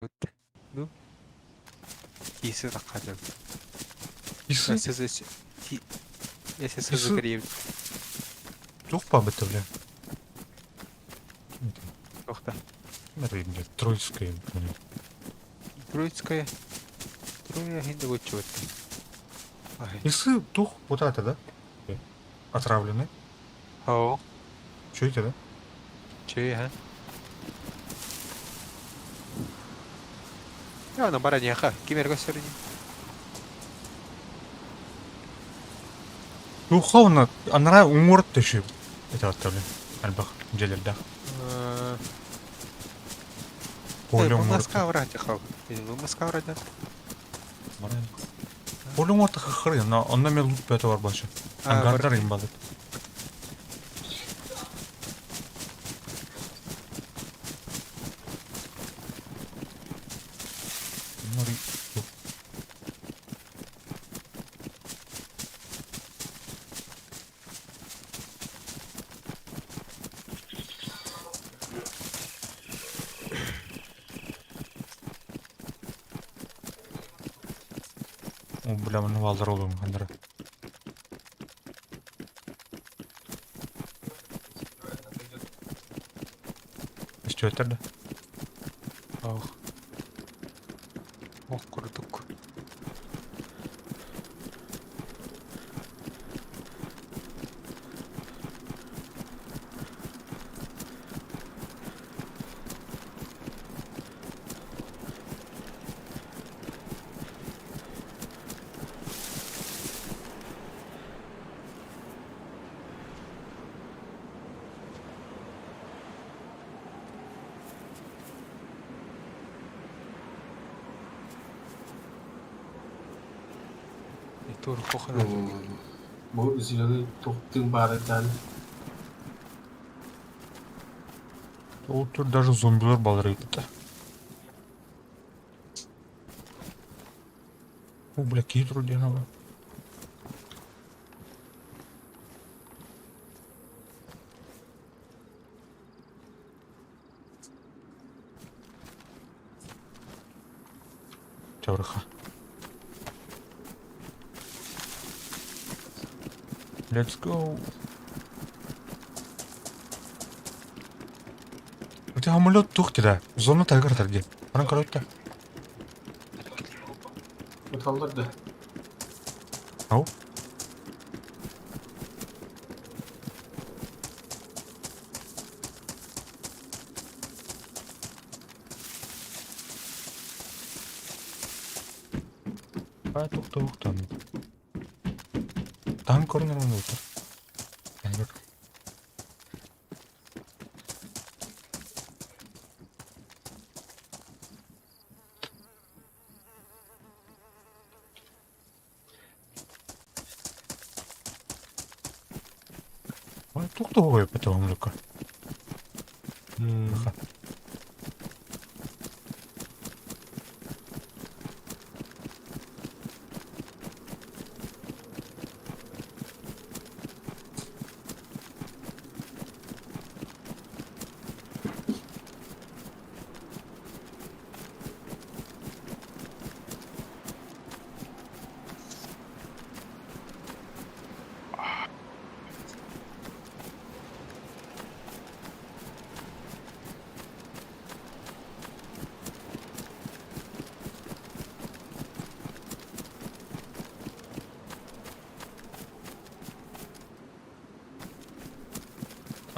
Ну, Исы таххадым. Исы? ССС кэриэбит. Туох баабыта бля? Туохта? Ким Троицкая. Троицкая. Троя хинде боччубат. Исы тух вот это, да? Отравленный. О. Что это, да? Че, а? Я на бараньяха. Ким эргэ сөрүнү? Духовно, анара уҥуор төшү. Это отравлен. Альбах, дьэлэрдээх. Поле уҥуор. Москва врать хал. Москва врать. Поле уҥуор тахахыр, но онно мен лут бөтө бар башы. Ангардар имбалыт. О, бля, маны балдар олуым хандара. Өстүөттэр да? Ох. Ох курдук. Тур кохана. Бу зеленый туохтыын баар этэн Ол тур даже зомбилар балар ыйытта. О, бля, киһи тур диэн ала. Чабырха. Let's go. У тебя самолет тух да. Зона тагыр тарги. Анан көрөттө. Уталлар да. Ау. А тух тух там. Там корнер он утар. Ой, тух тух потом люка.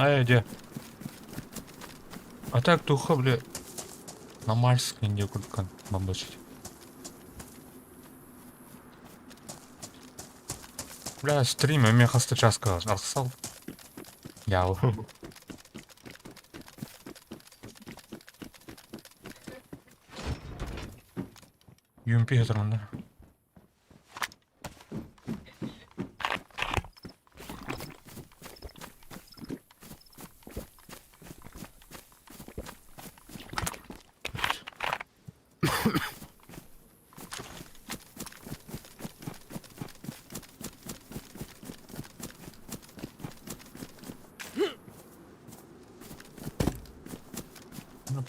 А где? А так туха, бля. На Марс не курткан бомбачить. Бля, стрим, мен хаста часка арсал. Я. UMP хатырманда.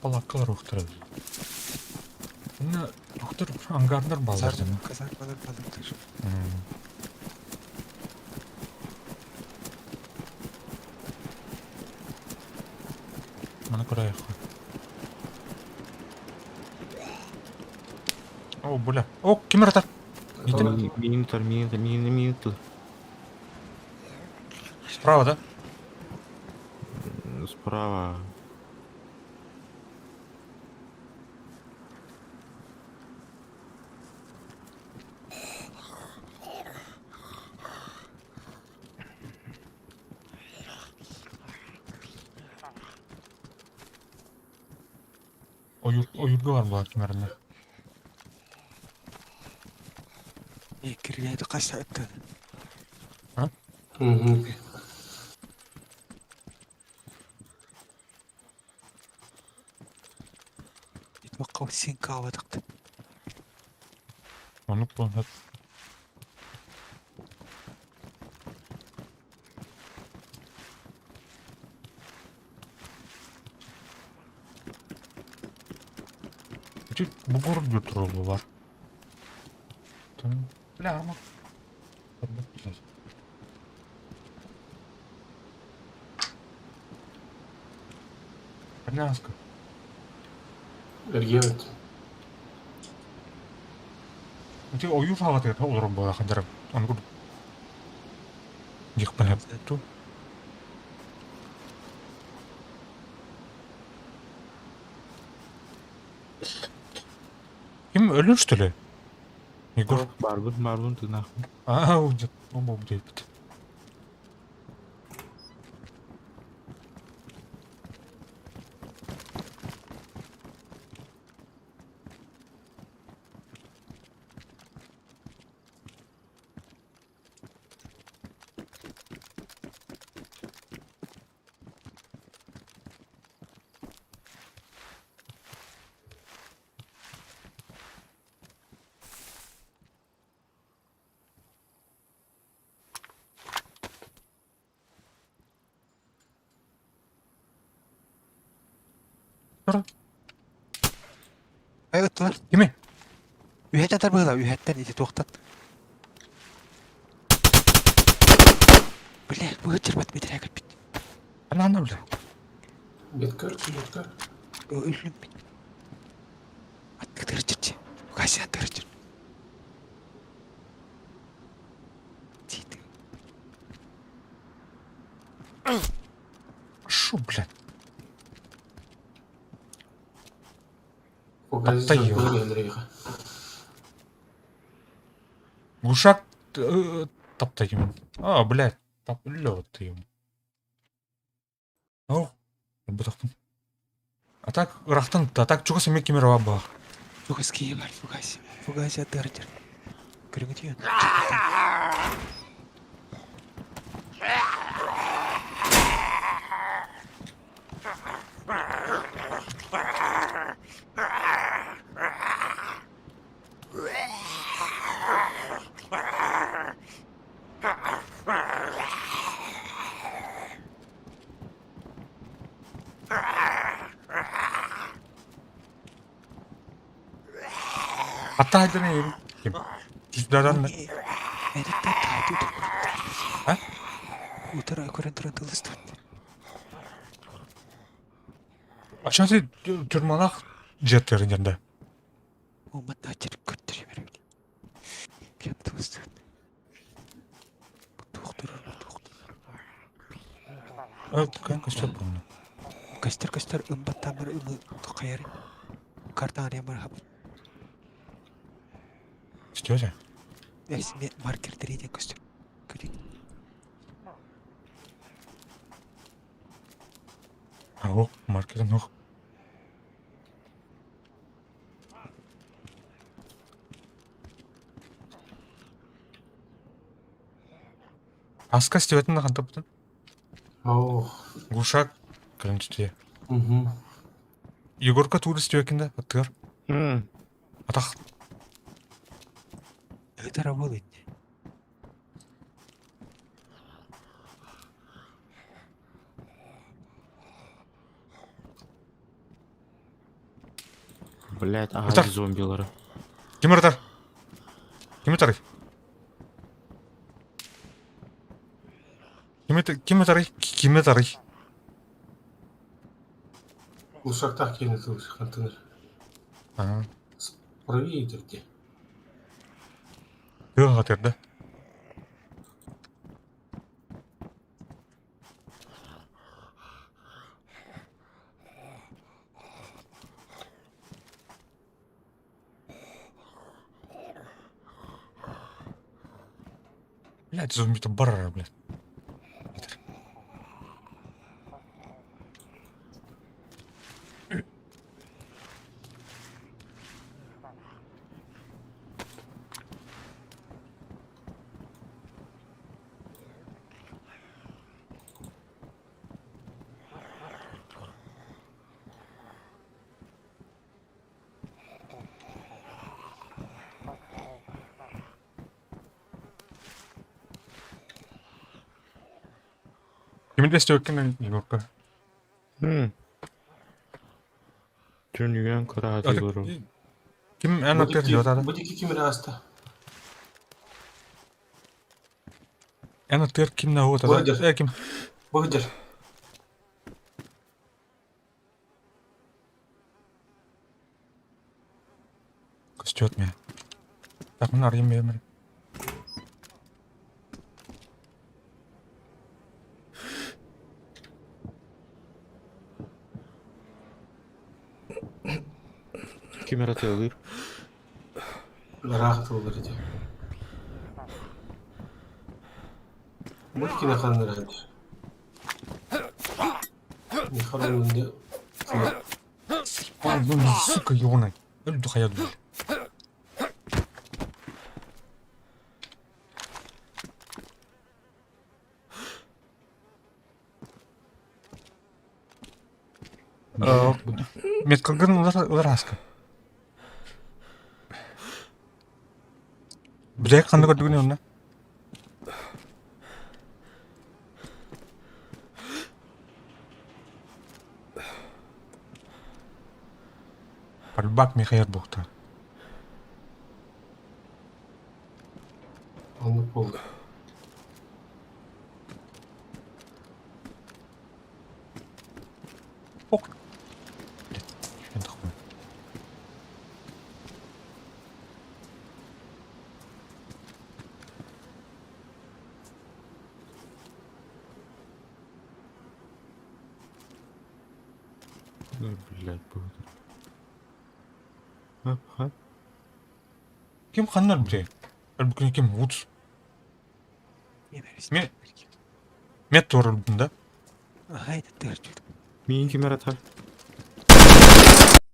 Палакалар ухтырады. Онно доктор ангардар бааллар дьоно. Казармалар бааллар. Маны көрөйөххө. О, бля. О, ким ырытар? Миин миин тутар, миин миин миин тыл. Справа, да? Справа. Ойуур, ойуурга бар буолар ким эрэнэ. Кирилээти хас ыттын? А? Мгм. يتوقعوا سين كاوة تقتل. Оннук буолан сөп. Ити бугур диир турар бар. Бля, арма. Коляска. Эргиэбит. Ити ойуур саҕатыгар олорон буолахан дьарым. Ону курдук. Диэхпин сөп дуу. Ким өлөр что ли? Егор. Барбын, барбын тынаахпын. Аа, ол диэбит. Ай ыттылар. Кими? Үһэттэн тарбыһыла, үһэттэн ити туохтан. Бля, быһыт чырбат битирээ кэлбит. Ана ана бля. Беткер, беткер. Өлүм бит. Аттык тырчырчы. Кася тырчыр. Тиит. Шу, блядь. Фугас Таптайы. Глушак таптайым. А, блядь, тап өллө О, бутахпын. А так ырахтан, а так чугас эмиэ ким эрэ баар. Фугас киһи бар, фугас. Фугас тырчыр. Көрүҥүтүйэн. Hatta haydi Kim? Cüzdanlar. Эриттэн таайды утар А? Утар көрөн туран тылыстыбыт. А что ты тюрмалах жеттерин жанда? Уматтаачыр көрдөрө беребит. Кем тылыстыбыт. Туохтурur, туохтур. Кэн көстөр буолна. Көстөр көстөр ымбаттамыр ымы тохайары. Картан хап. Что это? Эсме маркер дерейден көстөр. Көрейін. Ау, маркер нох. Аска стебетін хантапытын. Ох. Глушак кэлэн Угу. Егорка тууру стебекинде аттыгар. Атах Это работает. Блядь, Ытар. аһай зомбилары. Ким ырытар? Ким ытарый? Ким ким ытарый? Ким ытарый? Ушактаах киһини тылыш хантыныр. Ага. Правее где? Тыаҕа хатырда. Блядь, зомби-то барара, блядь. Кими дэстиэккин Егорка? Түнүгэн кыраатыгыру. Ким эн оттер жотада? Бу диэки ким эрэ ааста. Эн оттер ким наһуотада? Бу Э ким? Бу сылдьар. Көстүөт мэ. Так мин арыйым бэйэм эрэ. Ким эрэ тыалыыр. Ыраах ытыллар ити. Бу кини ханна эрэ Михаил Ой, ну, сука, ёбаный. Өлдү хайа дуу. Меткалгын ылар ааска. Билээк ханна көрдүгүн онно? Барбак Михаил буохта. Оннук буолла. Ок. Ой, блядь, будет. Ха. Ким ханна өлбүтэй? Өлбүкүн ким? Вудс. Мен Мет туора өлбүтүн да? Ага, это тырчут. Миин ким эрэ тар.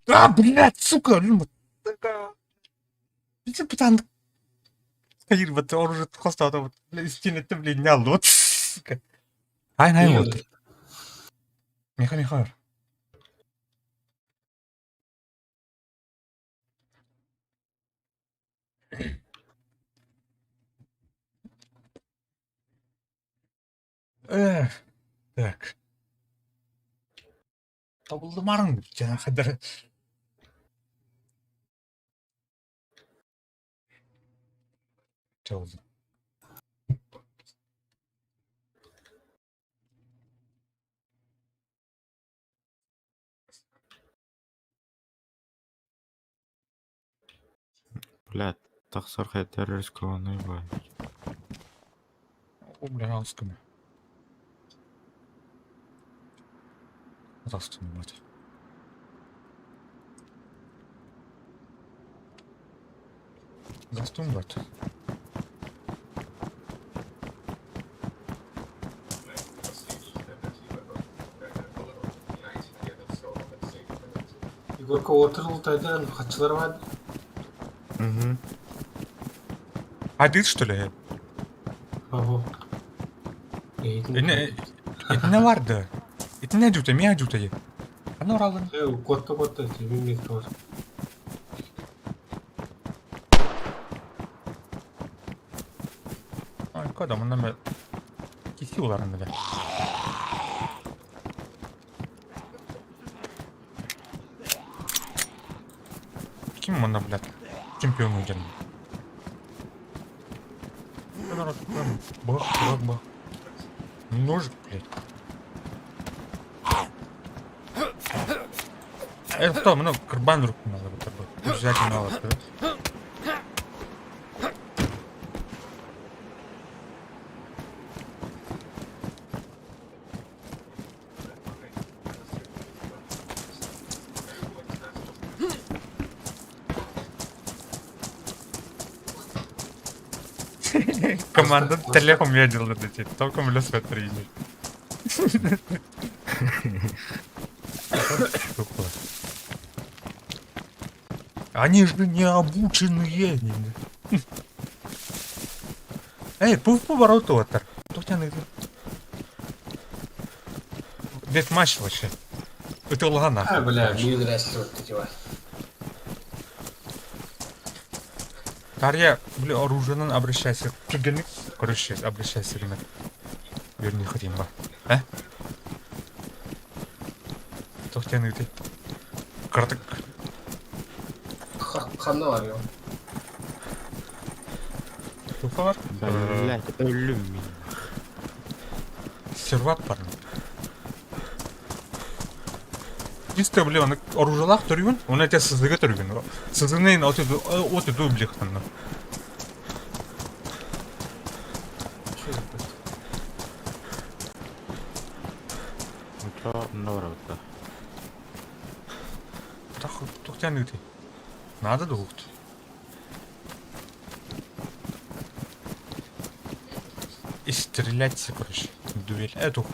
А, блядь, сука, өлүм. Сука. Ити пытан. Хайыр, вот оружие хостаата, вот, истинетте, блин, не алды, вот, сука. Ай, най вот. Миха, Миха. Эх, так. Табылдымарың, жаңа Чалды. Блядь, тахсар хайдар рискованный бай. О, бля, алыскыны. Алыскыны, мать. Застун, брат. Егорка уотер хаччылар баар. Угу. А ты что ли? Ого. Итиннэ итиннэ барды. Итиннэ дьута, миа дьута. Аны оралын. Куотта куотта мин метка бар. Ай, кода, мында ме киси уларында да. Ким манна, блядь, чемпион дьон? Бах, бах, бах. Ножик, блядь. Это кто? Ну, карбан руку надо вот такой. Обязательно надо, да? Команда телефон медленно летит, только в лес приедет. Они же не обученные. Эй, пув повороту отар. Дед матч вообще. Ытылга А, нахуй. бля, мне нравится вот эти вот. Тарья, бля, оружиенан обращайся. Түргенник, короче, обращайся гына. Верни хотим ба. Ә? Тохтяны ты. Картык. Ханна бар я. Туха бар. Блять, өлүм мин. Сервак бар. Чисто, бля, аны оружиелаах төрүгүн, уонна этэ сызыга төрүгүн. Сызыгын от от иду блихтанна. Ничего, наоборот. Тохтян ыты. Надо дугут. И стрелять, короче. Дуэль. Эту.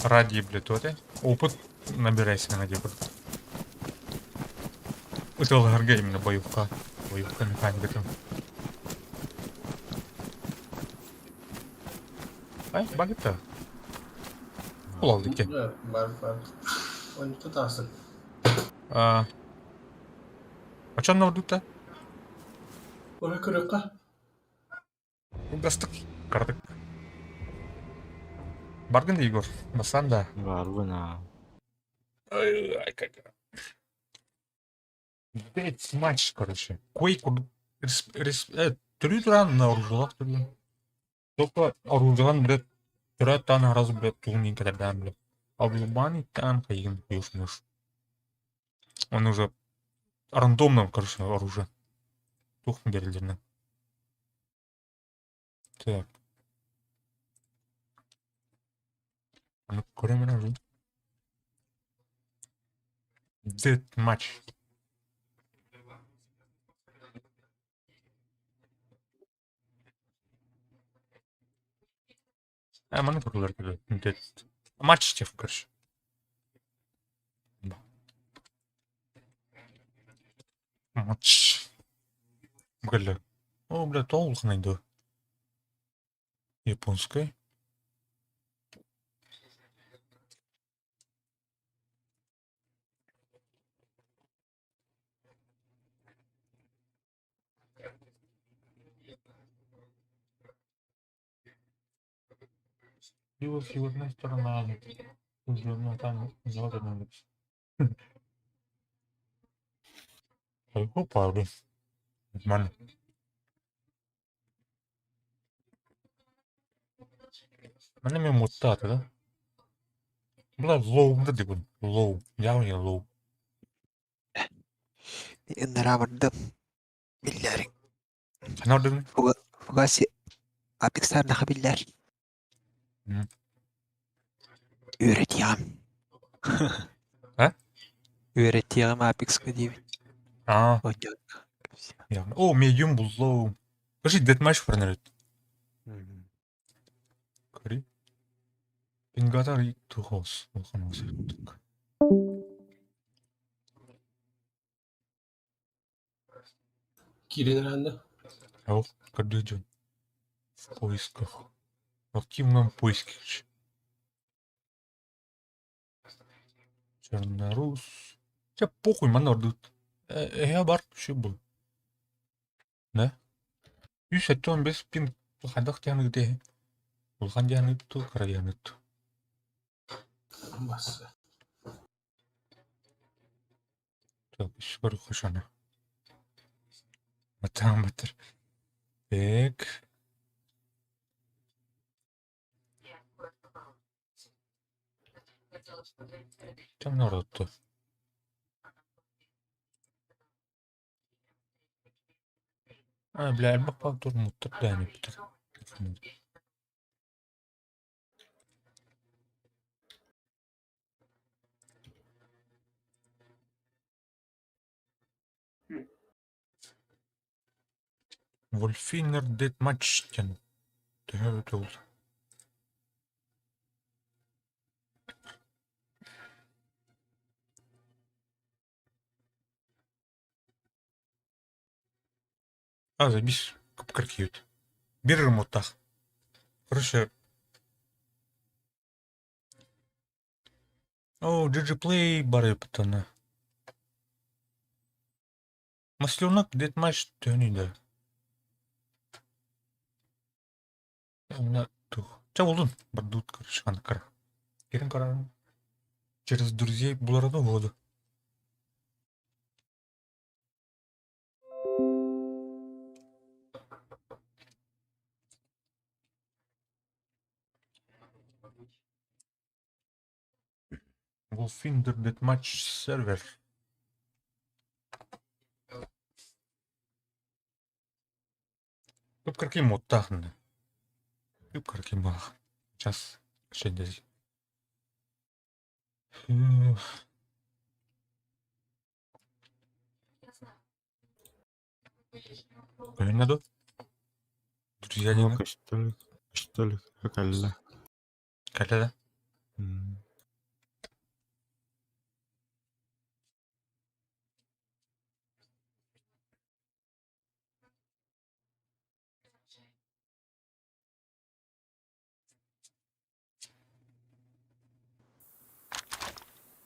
Ради, блядь, вот Опыт набирайся на где Это именно боевка. Боевка механика там. Ай, багета. Улал дикки. Бар, бар. Он тутасын. А чем нам то Ora көрөккө. Угастык. Кардык. Баргын Егор. Басан да. Барбына. Ай, ай, как. Блять, матч, короче. Quake Төрүү туран оружиелаах түргэн. Только оружиелан, блядь, түрэ таан сразу, блядь, тугун кэдэрдээн, блядь. Обрубани там хайгин хуёш муж. Он уже рандомно, короче, оружие. Тух берилдеринен. Так. Аны көрөмүн уже. Death матч. А, маны турулар кэлэ. Death. Матч тех, короче. Матч. Бля. О, бля, толық найду. Японской. Либо фигурная сторона, там золото Опа, блин. Нормально. Манна мен муттаата да? Бла лоу да дигун. Лоу. Яғни лоу. Ыннара бардым. Биллэриҥ. Ханар дигин? Фугаси Апексарнаха биллэр. М. Үөрэтиэҕим. А? Үөрэтиэҕим Апекска диибин. Аа. Оонньоон. Яғни. О, медиум бул лоу. Скажи, дедматч форнерет. Кори. Пингатар тухос. Улахан ус. Киирэн эрэ Ол, көрдүү В поисках. В активном поиске. Чернорус. Чэ похуй манна ордут. Эһэ бар ши был. Да? 175 пинг. Хайдах диэн ыытыай? Улахан диэн ыыттуу, кыра диэн ыыттуу? Бас. Так, көрүөххэ Батаан батыр. Так. Ким ордукту? А, бля, элбэх баар муттар дээн эппитэ. Вольфинер Deathmatch диэн төһө эбитэ буолла? А, заебись, кып-кыркиют. Бир ремонттаах. Короче, о, GG Play бар эбит Масленок Deathmatch төһөнүй да? Онно туох. Чэ булдун. Бардут, короче, аны кара. Кирин караан. Через друзей булара да буолду. Wolfinder Deathmatch сервер. Кып-кыркый муоттаах Кып-кыркый баах. Сейчас шендези. Көһүннэ дуо? Друзья диэҥҥэ Көстөр, көстөр, кэллэ. кэллэ да?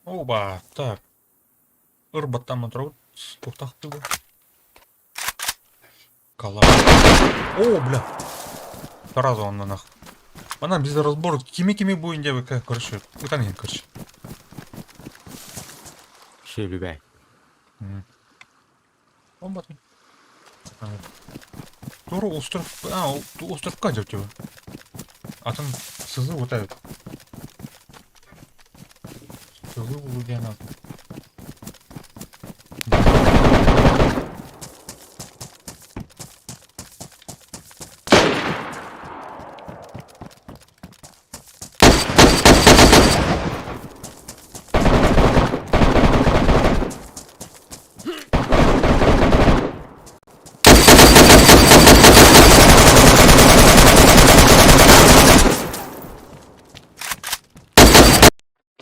Оба, так. Ырбаттан турабыт. Туохтаахтыы бу? Кала. О, бля. Сразу он нах. Она без разбора кими-кими буйн диэбиккэ, короче, ытан иһин, короче. Шелүбэй. Он батын. Тура остров, а, островка деп типа. Атын сызы вот этот. Сызы улугена.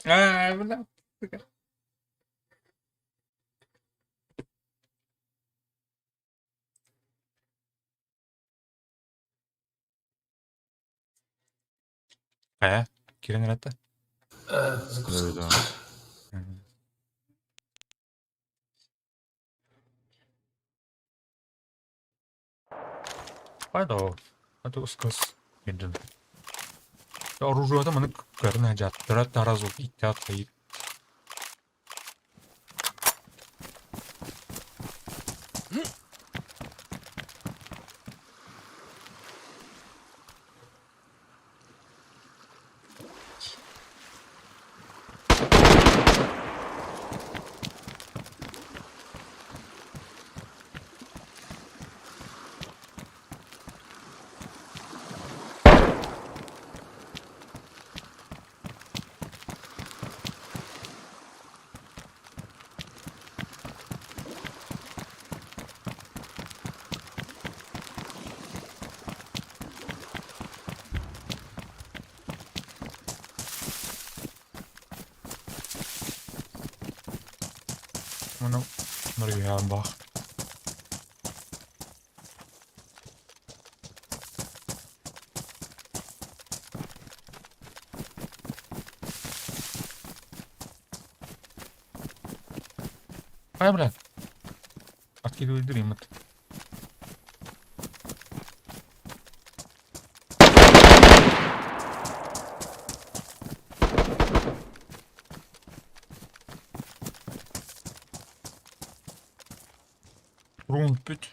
А, бля. Хайа, киирэн эрэттэ? Загрузка. Хайда, это ускос. Индин. Оружиета маны көрүнэ дьаттара таразу иттят хайыт. Маны нұргүйән бах. Хайа, бля. Откидывай дырим это. Үнпүт.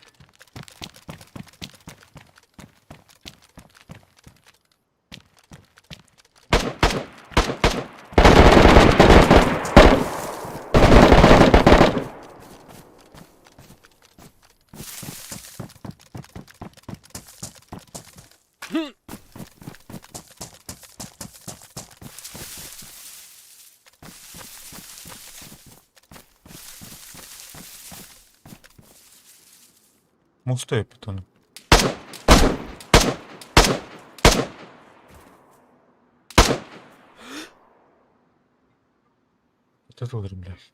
Муста эппит ону. Это тоже, блядь.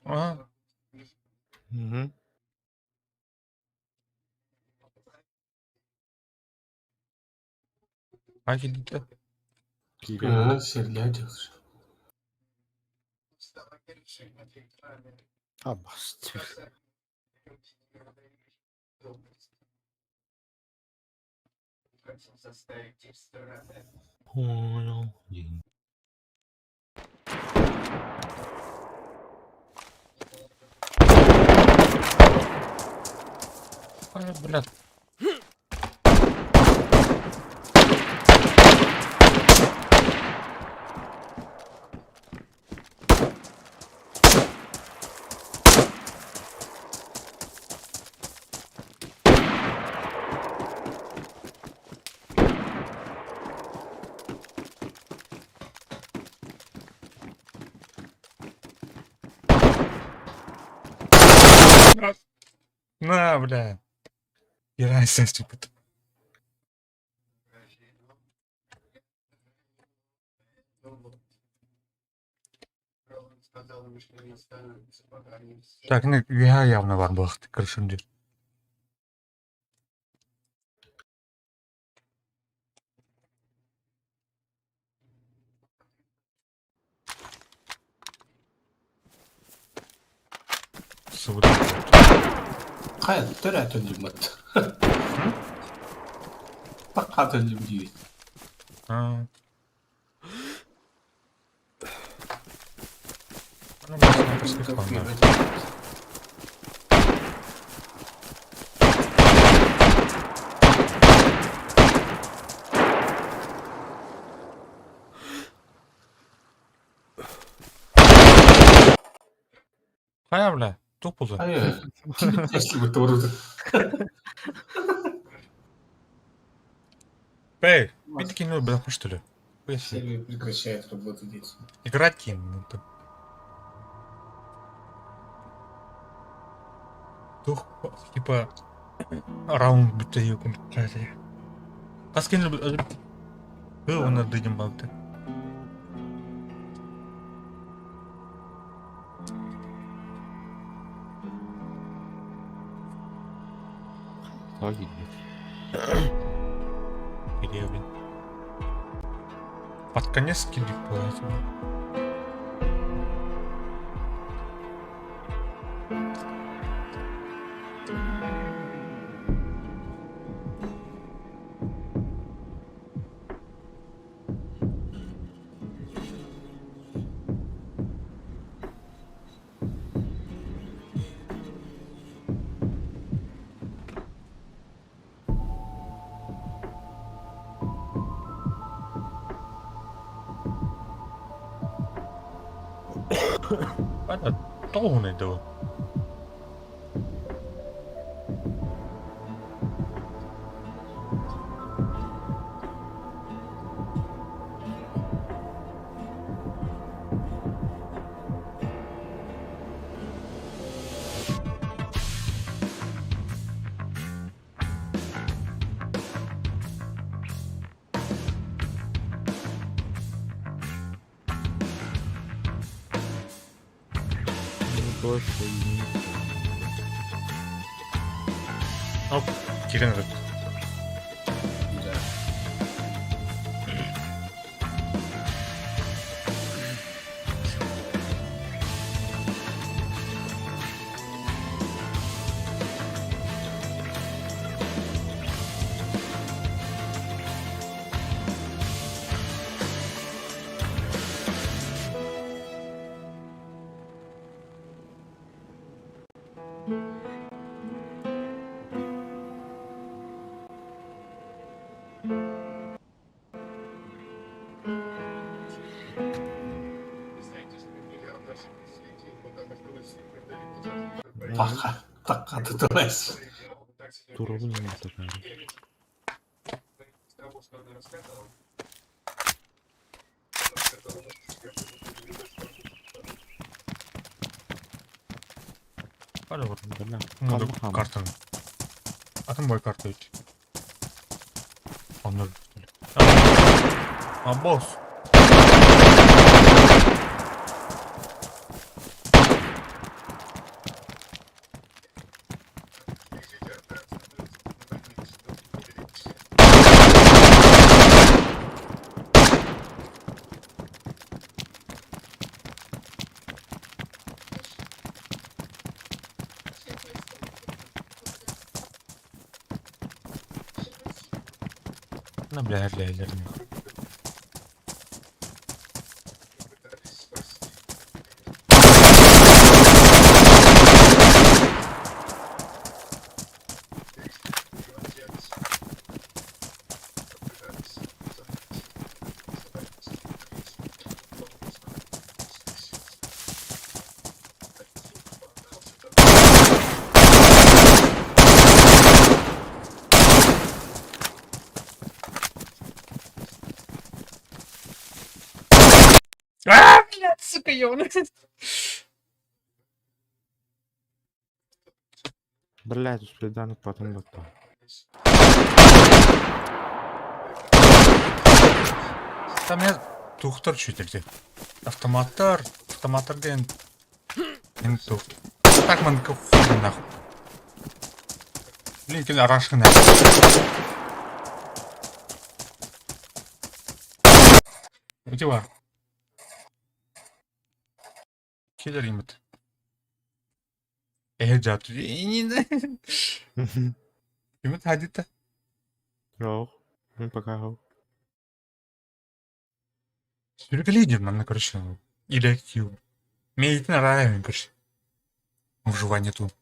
Ага. Мгм. А килдэ. Киирэн. Сэргээ дьахсар. Абас. Понял. День. Ай, блядь. На, бля. Ирайся, stupid. Так, ну, я явно бар бахты крышын дер. Суда. Хайа төрөө төлөмөт. Бака төлөм дии. А. Ну, блядь, снайперский план, да. Хайа, бля, тух булды. Хайа. Ким төрөд. Эй, мен кинул, бля, что ли? Хуя себе. Сервер прекращает работу дети. Играть кинул. ну, Тух, типа, раунд бүтэ юкум. Хас кинул, Был он дыдем балты. Так идет. Или, блин. Под конец скидик была. Понятно, тоуны доо. Ну, больше не. Оп, киирэн ырыт. Да. Такка, такка тутулас. Туругун иҥэртэ Картаны. Атын бой карта ведь. Онно А босс. На бля, бля, бля. А, блядь, сука, ёбаный. Блядь, успеданок потом вот Там я тухтар чүтэрди. Автоматтар, автоматтар диэн эн тух. Так маннык хуй нахуй. Блин, кини арашкы нахуй. Ити бар. Киллер имит. Эһэ дьаат. Имит хадита. Жоқ, мен пока жоқ. Сүрүкэлиир манна короче. Или кил. Мейтин арааһын короче. Выживание тут.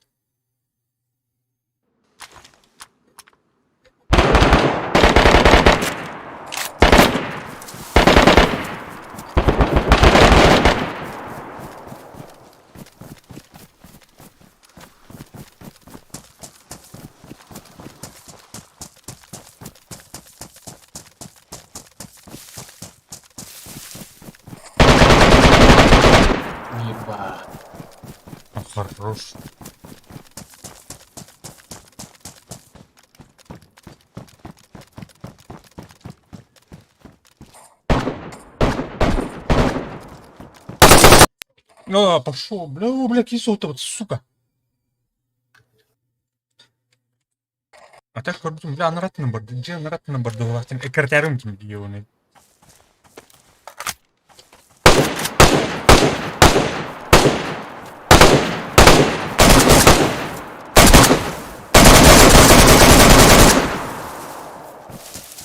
Еба. Ну, хорош. А, пошел, бля, о, бля, кисел-то вот, сука. А так көрдүм, бля, анараттан барды, дьэ анараттан барды, улаатын эккирэтэрим ким диэҕинэй.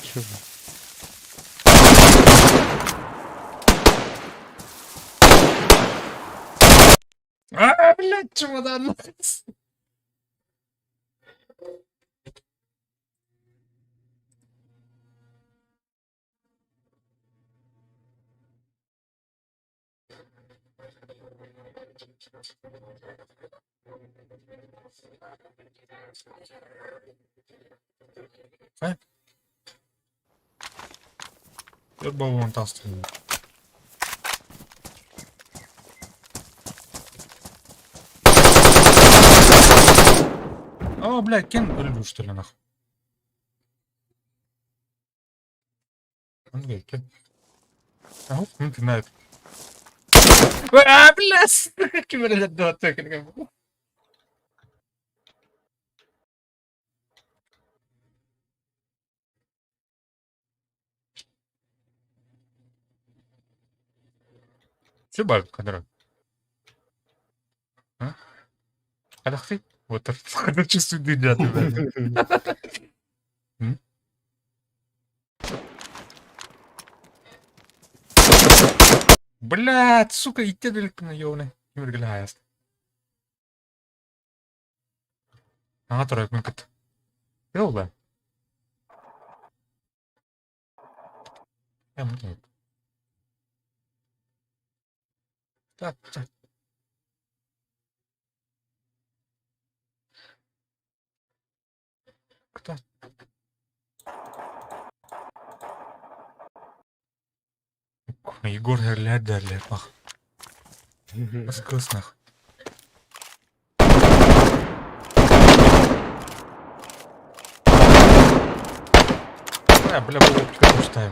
Чего? А, блядь, чемодан. Өр болуон таастым. О, блядь, кем өлбү что ли нахуй? Андрей, кем? А, ну ты на это. А, блядь! Ким өлөдө. Все бар кадра. А? Алексей? Вот чувствую дыдя. Блядь, сука, идти далеко на ёбаный. Аҥа турар кыт. Ыла. Так, так. Кто? Егор дэрлэр нах. Кыс нах. А, бля, бу оптика пустая.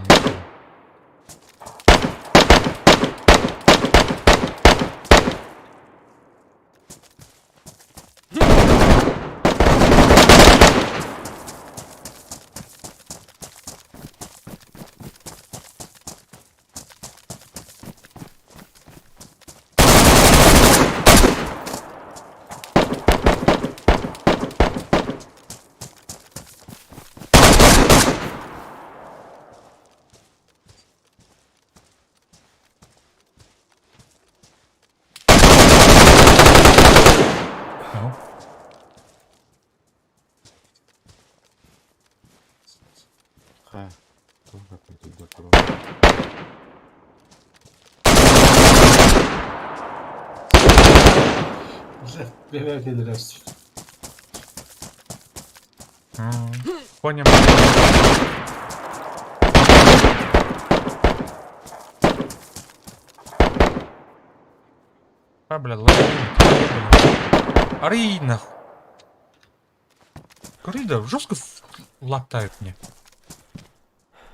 Хайа, туох эппитий Понял. А, бля, ладно. Ари, нахуй. Корыда жестко латают мне.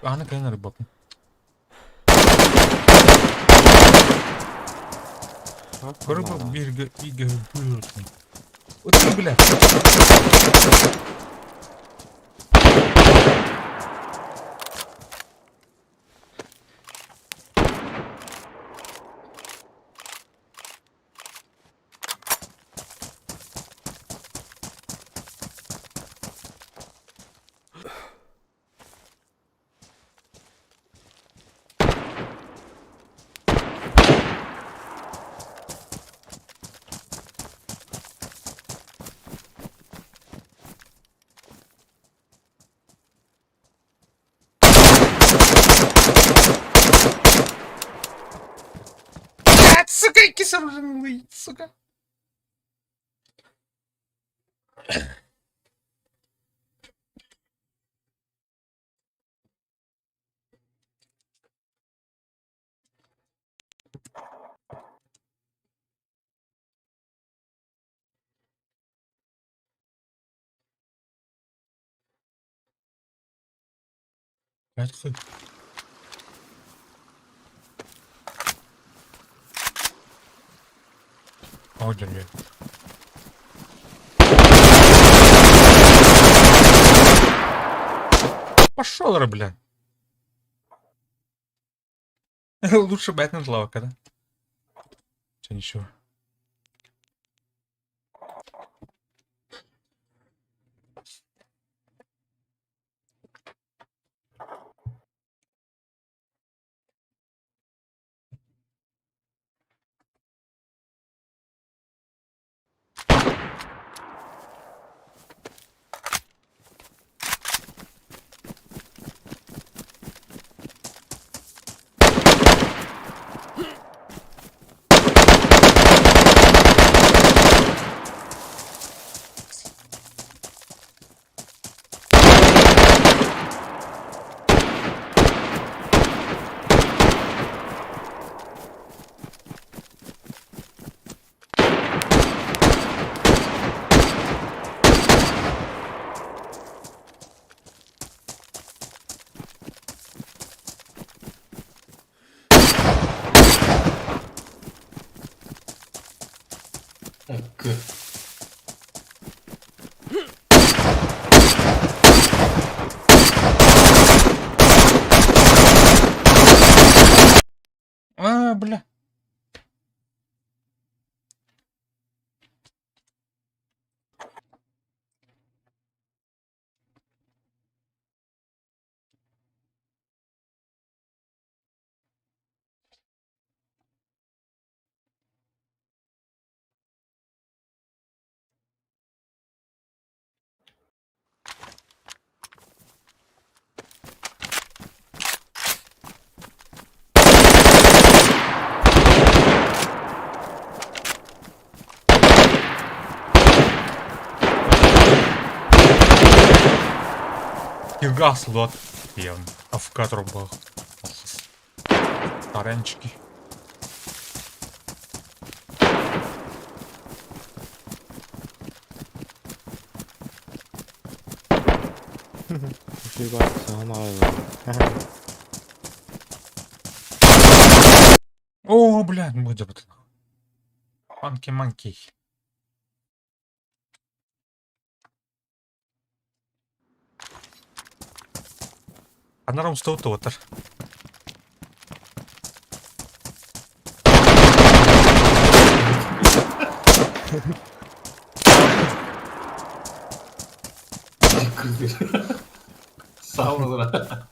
А, на конечно, рыбак. Рыба бирге иге Вот ты, бля. Блядь, сука, икки оружие, сука. Блядь, хуй. О, блядь. Пошел, бля. Лучше бы это лавка, да? Че, ничего. Ecco. А, бля. Газ лот диэн АФК турбах Таранчики. О, блядь, будет. Манки-манки. Анараа умстубут уолаттар. Саамалара.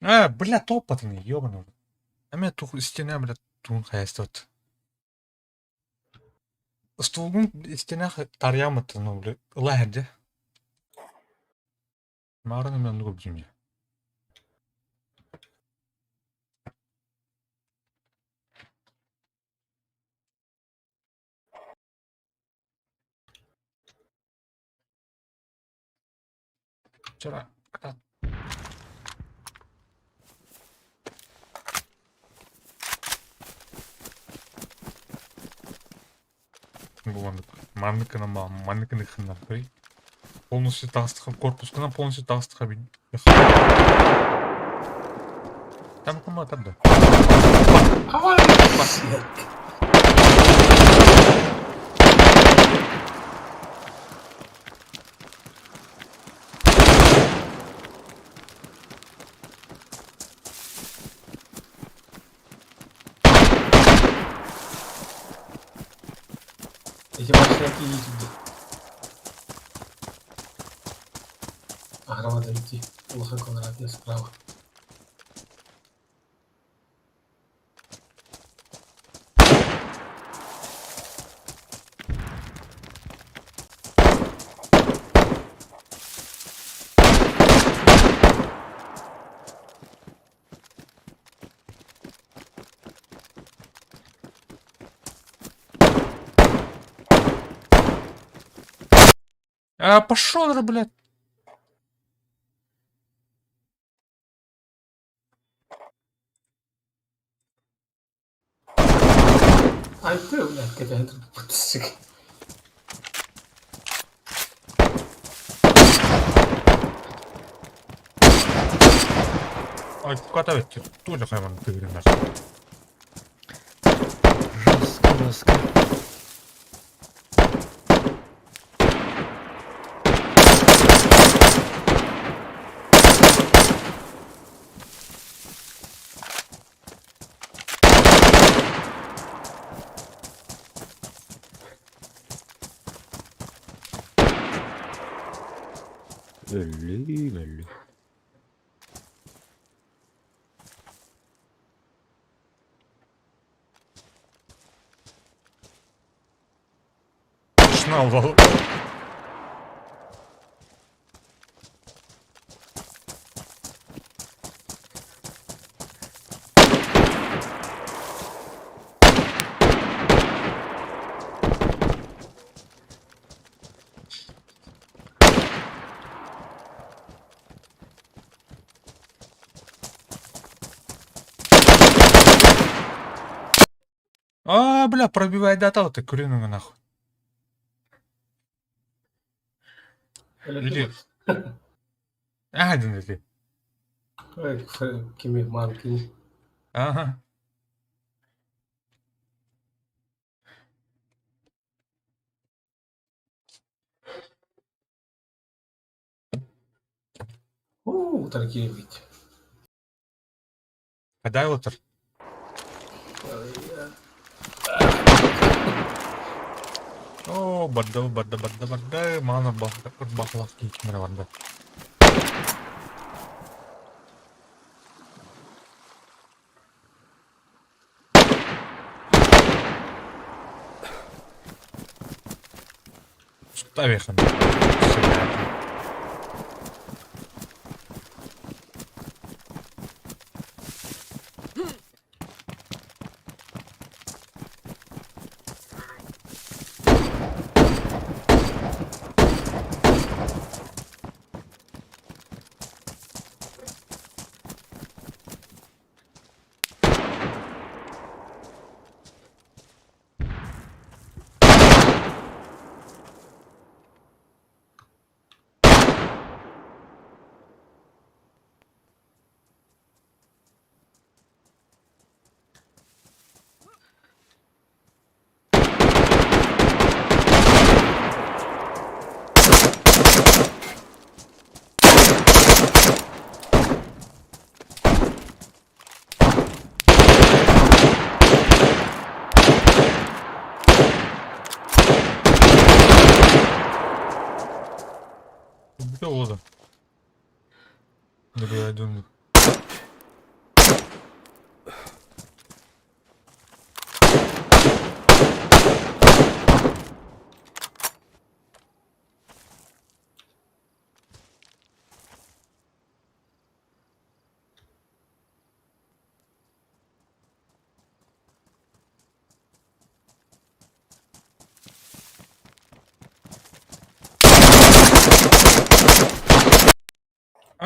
Э, бля, топпатыҥ, ёбаный. Эмиэ тух истиэнэ, бля, тугун хайастыбыт. Стулгун истиэнэ тарыйааммыт, ну, бля, ыла иһэрдэ. Маарын эмиэ оннук көрбүтүм дии. Вчера когда Бу маннык маннык гынан маннык гыннарбый. Полностью таҕыстахха корпускунан полностью таҕыстахха Там куматар да. Ити машина тиийдэ. Аһара ити улахан квадратная справа. А пошел же, блядь. Айты, блядь, кэтэһэн турбут Ай, ката тоже хайман тыгырынар. Жестко, жестко. Өллүм, өллүм. Шнал А, бля, пробивай дата, ты куриную нахуй. Или... А, один или. Кими манкини. Ага. Уу, утары киирбит. Когда отыр? О, барда, барда, барда, барда, мана бахлах кикмер барда. Ставихан. Все, Да, я думаю.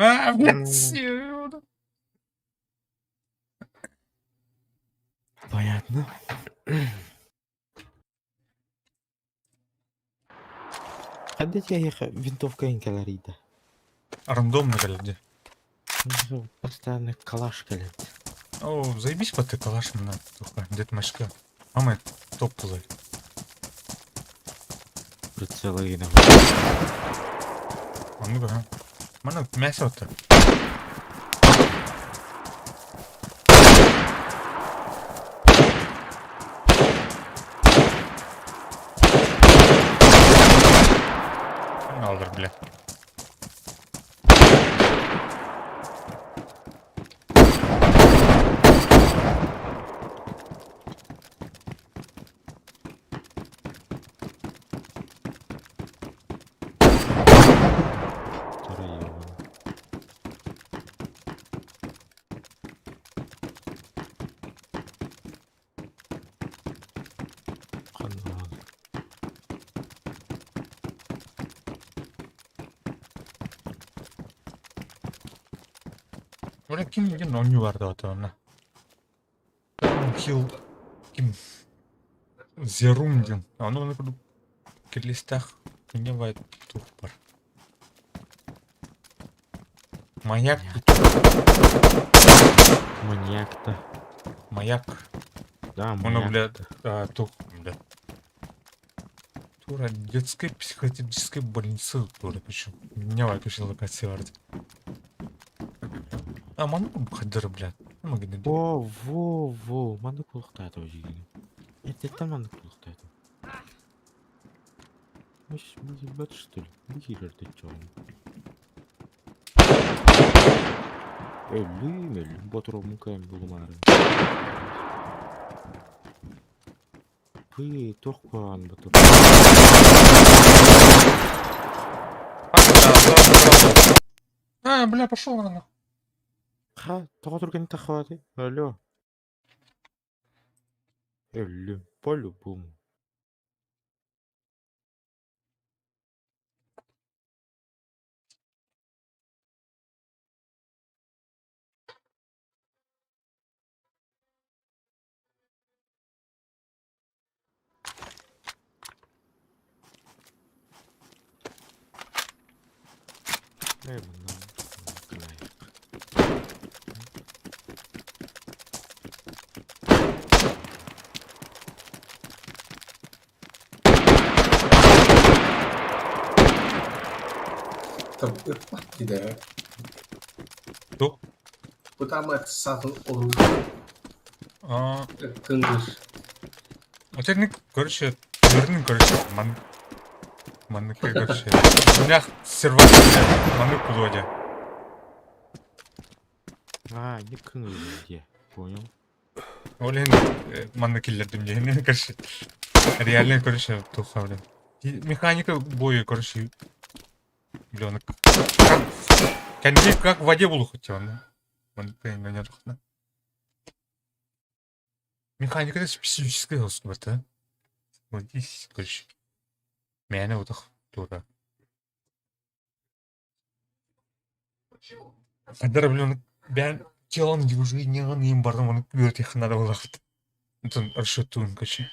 А, блядь, Понятно. Ханна эһиэхэ винтовка кэлэрийдэ? Рандомно кэлэрди. Постоянно калаш кэлэр. О, заебись по ты калаш на туха, дед машка. Мама топ тулай. Прицелы гына. Оннук аха. Мана мясо отто. Алыр, бля. Бля, ким диэн оонньуу баар да онно. Хил ким Зерум диэн. Ону ону курдук кирилистээх кинигэ баай туох бар. Маяк Маньяк-то. Маяк. Да, Ону, бля, маньяк-то. туох, бля. Тура детская психиатрическая больница тура почему. Меня вообще локация бар. А манна хадыр, бля. Магнит. Во, во, во, маннык буолуохтаах дьиҥин. Эрдэттэн маннык буолуохтаах. Мы ебать что ли? Бу киирэрдэ чоҕум. Өллүүм, өллүм, ботуруоммун кыайан булумаары. Пыы, туох куһаҕан ботур. А, бля, пошел на нахуй. Ха, тоҕо түргэнник таххыбатый? Алло. Өллүм, по-любому. Ээ, манна гынайык. Там ыппат дии Туох? Бытаамат саатын олун А, кыҥыр. Очерник, короче, верни, короче, ман... Маннык, короче, у сервак, маннык кулуодя. А, не кыҥыр дии, понял. Ол иһин манна киллэрдим диэн, короче, реально, короче, туха, блин. Механика боя, короче, бля, как, кэнди как в воде булух да? Маннык Механика это специфическая да? Вот здесь, короче, мээнэ утах тура. Хадара, блин, бэйэн телом движением им бардым, оны үөрэтиэх надо буолахт. Онтон расчеттуун, короче.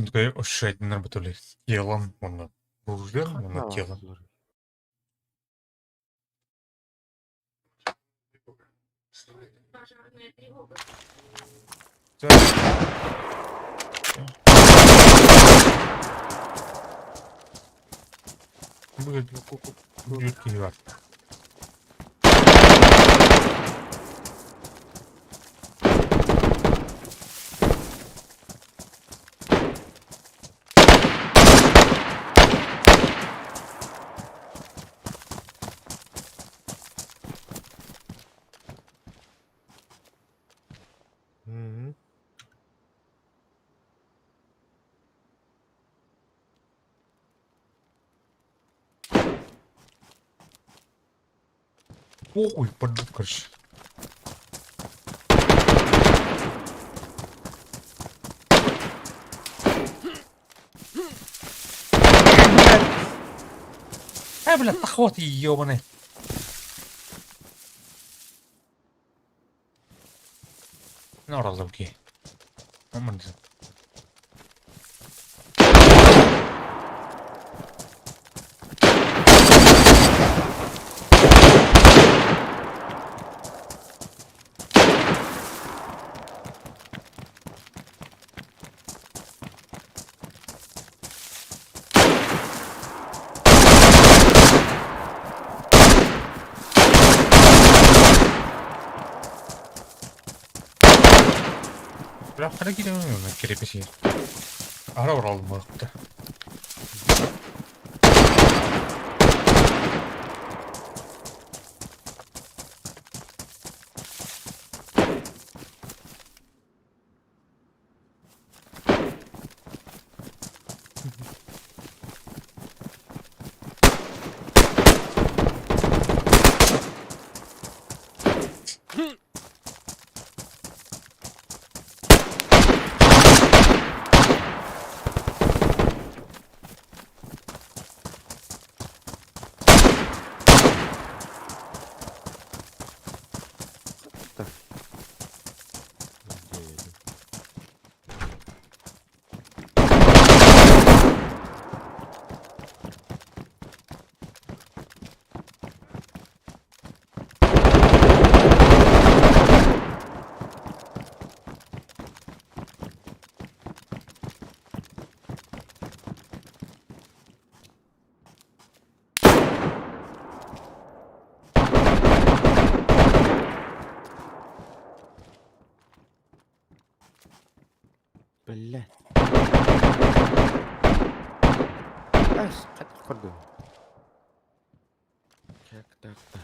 Такой ощущать работали телом, он оружием, он телом. Так. Будет жуткий бар. Похуй, пойду, короче. Э, бля, поход ебаный. Ну, разумки. Бля, хара киирэн кирепесиир. Ара оралмыахта. Бля. Ас, хат көрдүм. Так, так, так.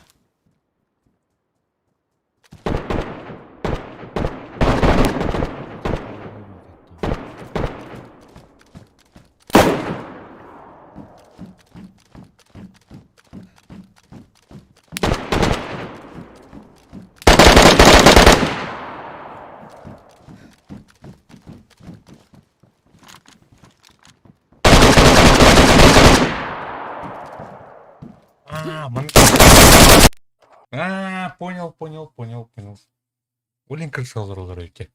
А, ман... А, понял, понял, понял, понял. Олин крыса олороллор эбит.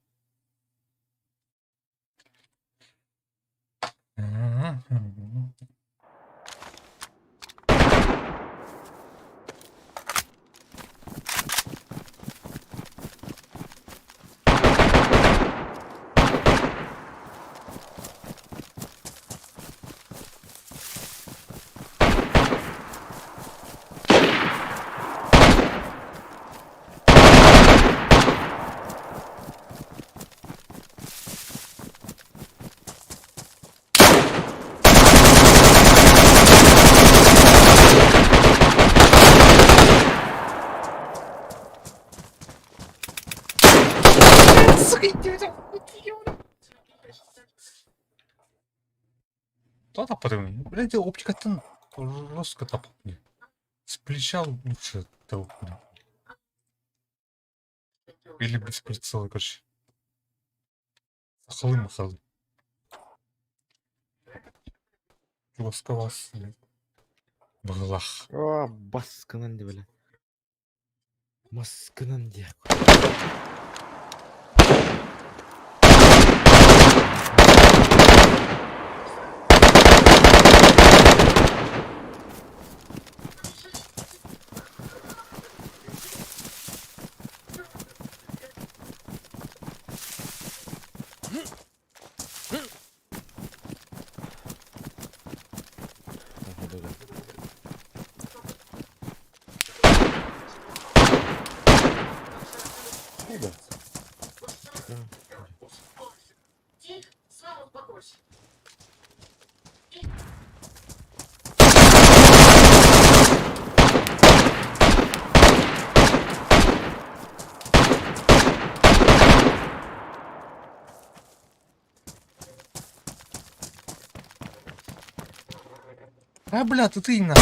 Кто таппатым? Блядь, оптикаттан жестко таппаппын. С плеча лучше того. Или без прицела, короче. Сахалы махалы. Жестко Быһыылаах. О, баскынан де бля. Маскынан де. А, бля, тут ты на.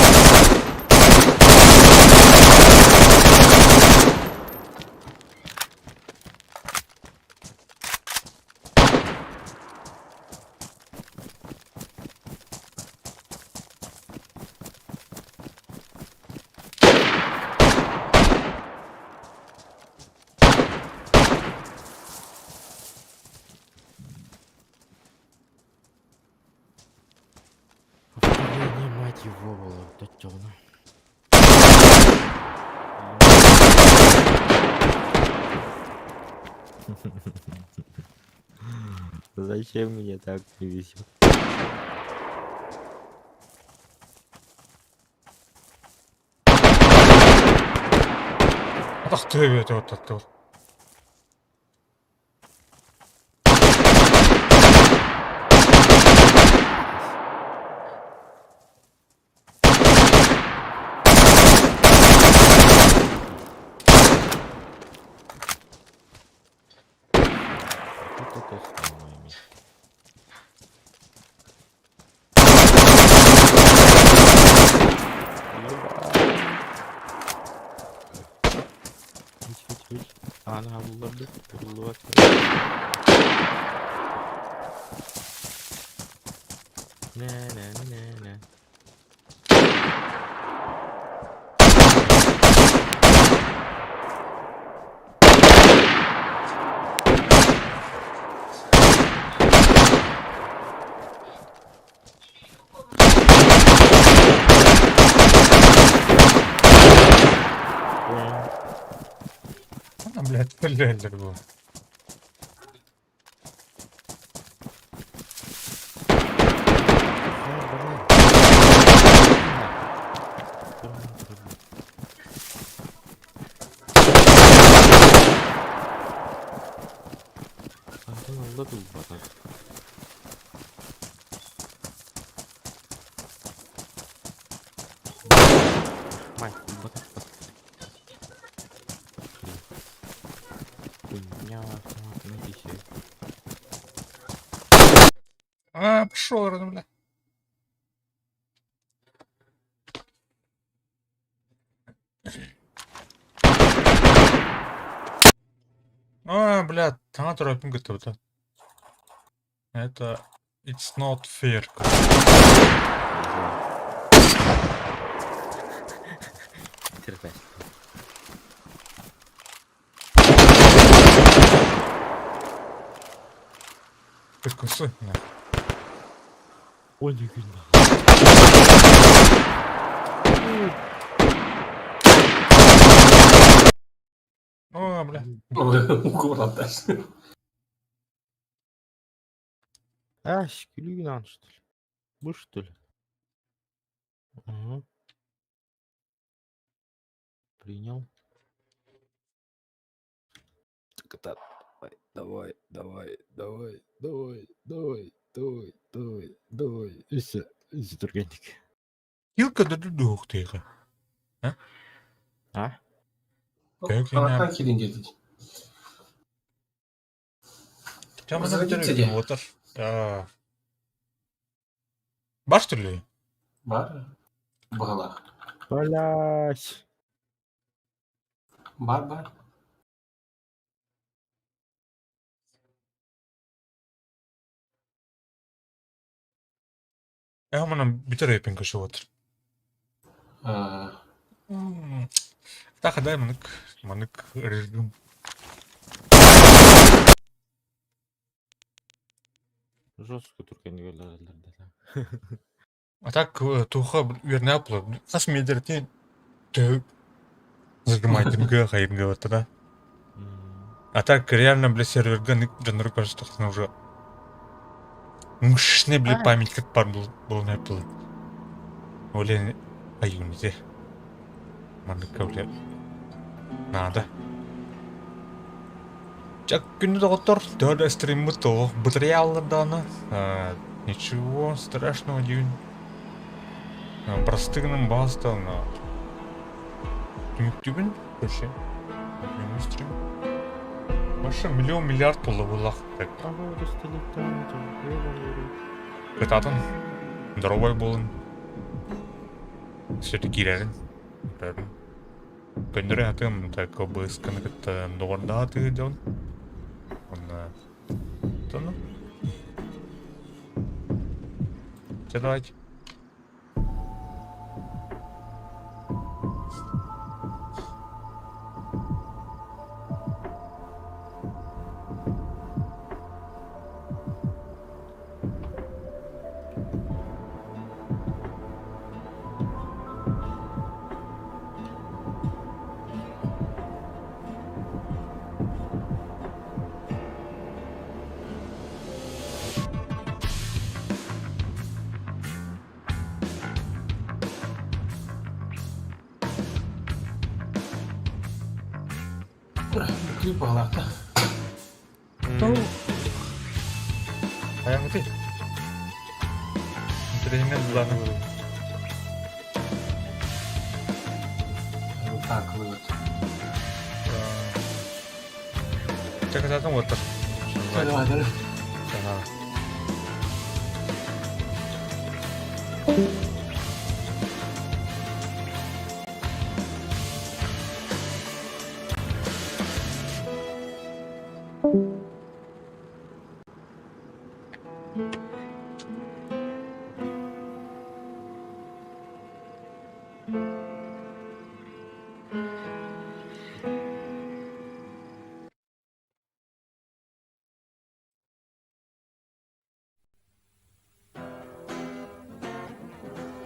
Зачем мне так не везет? Атах тыа оттаттыбыт. Это то самое место. Hiç hiç hiç. Ana bulurdu. Buldu bak. Ne ne ne ne. Она, блядь, стреляли было. Антон алла дулбата. Мать, дулбата. Хуйня, автомат, на тише. А, пошел, бля. А, бля, таҥа торопин кыттыбыта. Это it's not fair. Терпеть. Кыскысы. Ой, не күн. О, бля. Куранташ. Аш, күлүгүн что ли? Бу что ли? Ага. Принял. Так, давай, давай, давай, давай, давай, давай, давай, давай. Үсі, үсі түргендік. Килка да дух тыга. А? Как Халаттан кирин дедик. Чама Возродиться де. Вот аж. Бар что ли? Бар. Бағалақ. Блять. Бар, бар. Я мана битер эпин кышы вот. А, Так, дай манык, манык режим. Жестко түргендік өлді. А так туха верне аплы. Хас медертин тө зажимайтымга хайымга вот да. А так реально, бля, серверга жанры кажется, уже мышный, бля, память как пар был, был на Apple. Оля, аюнзе. Маныка, бля. Надо. Чак күнү доҕоттор, төһө стриммут тоҕо бытырыйааллар. Ничего страшного дүйүн. Простыгынан бастан түмүктүүбүн көрсө. Стрим. Баша миллион миллиард болла буллах. Кытаатын. Здоровай болун. Сөтү киирэрин. Көннөрө атым так обысканы кытта доҕордааты дьон. Онна. Тону. Че давайте. Клип баҕалаахта. Хайаҥытый? Интэриэһинэн булааны Таакылыгыт. Чакасатын уоттар. Давай, Ага.